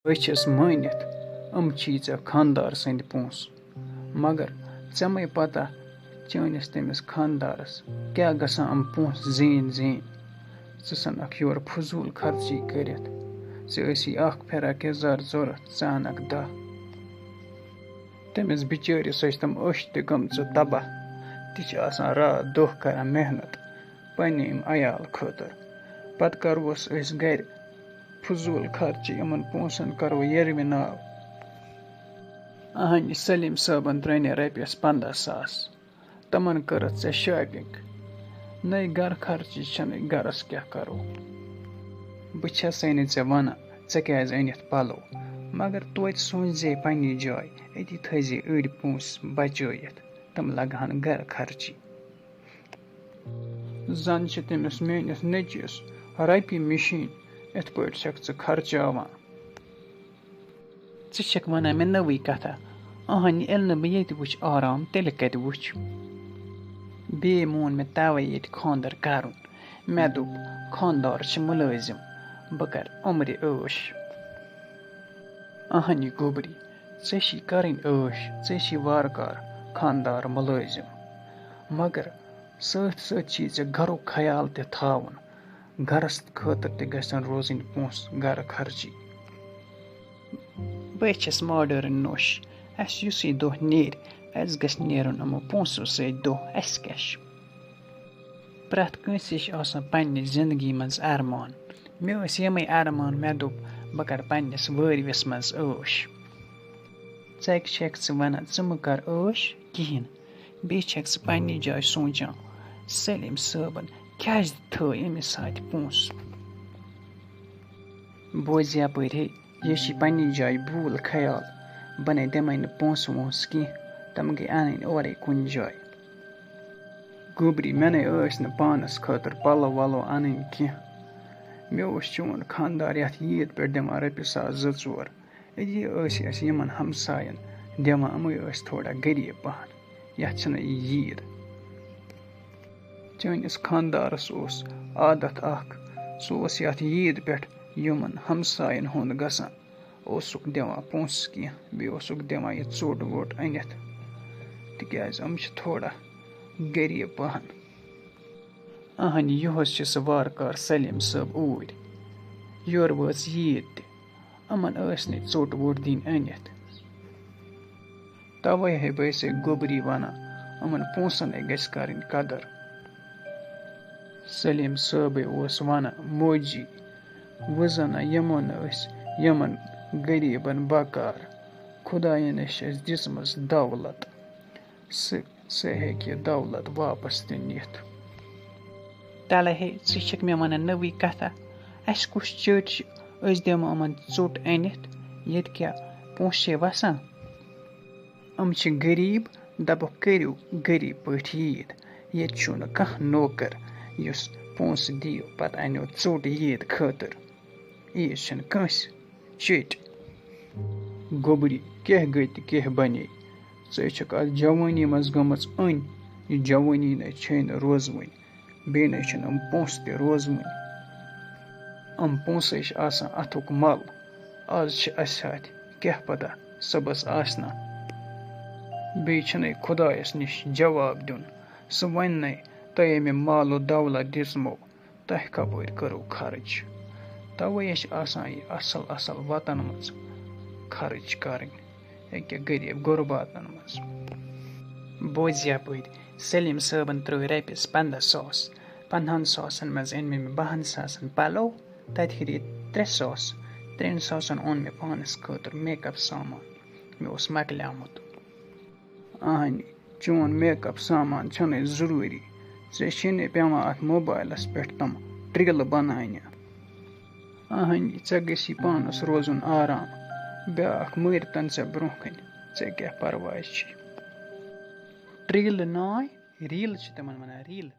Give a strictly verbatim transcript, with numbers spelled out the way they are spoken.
أسۍ چھِس مٲنِتھ، یِم چھی ژےٚ خانٛدار سٕنٛدۍ پونٛسہٕ۔ مگر ژےٚ مَے پَتہ چٲنِس تٔمِس خانٛدارَس کیٛاہ گژھان یِم پونٛسہٕ زیٖنۍ زیٖنۍ؟ ژٕ ژھٕنَکھ یورٕ فضوٗل خرچی کٔرِتھ۔ ژےٚ ٲسی اَکھ فراک یَزار ضوٚرَتھ، ژٕ اَنَکھ دَہ۔ تٔمِس بِچٲرِس ٲسۍ تِم أچھ تہِ گٔمژٕ تباہ۔ تہِ چھِ آسان راتھ دۄہ کران محنت پننہِ اَمہِ عیال خٲطرٕ۔ پتہٕ کروس أسۍ گرِ فضوٗل خرچہِ، یِمن پونٛسن کرو ییٚروِ ناو۔ اہنہِ سلیٖم صٲبن ترٛٲے نہٕ رۄپیس پنٛداہ ساس۔ تِمن کٔرٕتھ ژےٚ shopping۔ نٔے گرٕ خرچہِ چھنہٕ، گرس کیٛاہ کرو؟ بہٕ چھسے نہٕ ژےٚ ونان ژےٚ کیٛازِ أنِتھ پلو، مگر توتہِ سوٗنچ زے پننہِ جایہِ، أتی تھٲیزے أڑۍ پونٛسہٕ بچٲیِتھ، تِم لگہٕ ہن گرٕ خرچی۔ زن چھِ تٔمِس میٲنِس نیٚچوِس رۄپیہِ مِشیٖن، یِتھ پٲٹھۍ چھکھ ژٕ خرچاوان۔ ژٕ چھکھ ونان مےٚ نٔوٕے کتھا؟ اہنہِ، ییٚلہِ نہٕ بہٕ ییٚتہِ وٕچھ آرام، تیٚلہِ کتہِ وٕچھ؟ بیٚیہِ مون مےٚ توے ییٚتہِ خانٛدر کرُن۔ مےٚ دوٚپ، خانٛدار چھِ مُلٲزِم، بہٕ کرٕ عمرِ عٲش۔ اہنہِ گوٚبری، ژےٚ چھی کرٕنۍ عٲش، ژےٚ چھی وارٕ کارٕ خانٛدار مُلٲزِم، مگر سۭتۍ سۭتۍ چھی ژےٚ گرُک خیال تہِ تھاوُن۔ گرس خٲطرٕ تہِ گژھن روزٕنۍ پونٛسہٕ گرٕ خرچی۔ بہٕ چھَس modern نوٚش، اَسہِ یُسٕے دۄہ نیرِ، اَسہِ گژھِ نیرُن یِمو پونٛسو سۭتۍ دۄہ۔ اَسہِ کیٛاہ چھُ؟ پرٛٮ۪تھ کٲنٛسہِ چھِ آسان پنٛنہِ زِندگی منٛز ارمان۔ مےٚ ٲسۍ یِمَے ارمان، مےٚ دوٚپ، بہٕ کَرٕ پنٛنِس وٲرۍوِس منٛز عٲش۔ ژَکہِ چھَکھ ژٕ وَنان، ژٕ مہٕ کَر عٲش کِہیٖنۍ۔ بیٚیہِ چھَکھ ژٕ پنٛنہِ جایہِ سونٛچان، سلیٖم صٲبَن کیٛازِ تھٲے أمِس اَتھِ پونٛسہٕ؟ بوزِ یَپٲرۍ ہے، یہِ چھِ پنٛنہِ جایہِ بوٗل خیال۔ بہٕ نے دِمَے نہٕ پونٛسہٕ وونٛسہٕ کینٛہہ، تِم گٔے اَنٕنۍ اورَے کُنہِ جایہِ۔ گوٚبری، مےٚ نے ٲسۍ نہٕ پانَس خٲطرٕ پَلو وَلو اَنٕنۍ کینٛہہ۔ مےٚ اوس چون خانٛدار یَتھ عیٖد پٮ۪ٹھ دِوان رۄپیہِ ساس زٕ ژور۔ أتی ٲسۍ أسۍ یِمَن ہمسایَن دِوان، یِمَے ٲسۍ تھوڑا غریٖب پَہَن۔ یَتھ چھِنہٕ یہِ عیٖد۔ چٲنِس خانٛدارَس اوس عادت اَکھ، سُہ اوس یَتھ عیٖد پٮ۪ٹھ یِمَن ہمسایَن ہُنٛد گژھان، اوسُکھ دِوان پونٛسہٕ کینٛہہ، بیٚیہِ اوسُکھ دِوان یہِ ژوٚٹ ووٚٹ أنِتھ، تِکیٛازِ یِم چھِ تھوڑا غریٖب پَہَن۔ اہنہِ، یُہُس چھِ سُہ وارٕ کارٕ سلیٖم صٲب اوٗرۍ۔ یورٕ وٲژ عیٖد تہِ، یِمَن ٲسۍ نہٕ ژوٚٹ ووٚٹ دِنۍ أنِتھ۔ توے ہے بہٕ ٲسے گوٚبری وَنان، یِمَن پونٛسَن ہے گژھِ کَرٕنۍ قدر۔ سلیٖم صٲبٕے اوس وَنان، موجی، وۄنۍ زَنہ یِمو نہٕ أسۍ یِمَن غریٖبَن بکار، خۄدایَن نِش چھِ اَسہِ دِژمٕژ دولت، سُہ، سُہ ہیٚکہِ یہِ دولت واپس تہِ نِتھ۔ تَلے ہے، ژٕ چھَکھ مےٚ وَنان نٔوٕے کَتھا۔ اَسہِ کُس چٔٹۍ چھِ، أسۍ دِمو یِمَن ژوٚٹ أنِتھ، ییٚتہِ کیٛاہ پونٛسہٕ چھے وَسان؟ یِم چھِ غریٖب، دَپَکھ کٔرِو غریٖب پٲٹھۍ عیٖد۔ ییٚتہِ چھُنہٕ کانٛہہ نوکر یُس پونٛسہٕ دِیِو پَتہٕ اَنیو ژوٚٹ عیٖد خٲطرٕ۔ عیٖد چھَنہٕ کٲنٛسہِ چٔٹۍ۔ گوٚبری، کیٛاہ گٔے تہٕ کیٛاہ بَنے؟ ژٕ چھَکھ اَتھ جوٲنی منٛز گٔمٕژ أنۍ۔ یہِ جوٲنی نے چھے نہٕ روزوٕنۍ، بیٚیہِ نے چھِنہٕ یِم پونٛسہٕ تہِ روزوٕنۍ۔ یِم پونٛسَے چھِ آسان اَتھُک مَل۔ آز چھِ اَسہِ اَتھِ، کیٛاہ پَتہ صُبحَس آسہِ نا۔ بیٚیہِ چھِنَے خۄدایَس نِش جواب دیُن۔ سُہ وَنہِ نَے، تۄہے مےٚ مال و دولت دِژمو، تۄہہِ کَپٲرۍ کٔرٕو خرٕچ؟ تَوَے چھِ آسان یہِ اَصٕل اَصٕل وَتَن منٛز خرٕچ کَرٕنۍ، ییٚکیٛاہ غریٖب غُرباتَن منٛز۔ بوزِ یَپٲرۍ، سلیٖم صٲبَن ترٛٲوۍ رۄپیَس پنٛداہ ساس۔ پنٛدہَن ساسَن منٛز أنۍ مےٚ مےٚ بَہَن ساسَن پَلو، تَتہِ کٔرۍ ترٛےٚ ساس۔ ترٛٮ۪ن ساسَن اوٚن مےٚ پانَس خٲطرٕ make up سامان، مےٚ اوس مۄکلیومُت۔ اہنہِ، چون make up سامان چھُنہٕ ضروٗری۔ ژےٚ چھے نہٕ پٮ۪وان اَتھ موبایلَس پٮ۪ٹھ تِم ٹریلہٕ بَناونہِ۔ اہنہِ، ژےٚ گژھی پانَس روزُن آرام۔ بیٛاکھ مٲرۍ تَن ژےٚ برٛونٛہہ کَنہِ، ژےٚ کیٛاہ پَرواے چھُے؟ ٹریلہٕ ناے، ریٖلہٕ چھِ تِمَن وَنان، ریٖلہٕ۔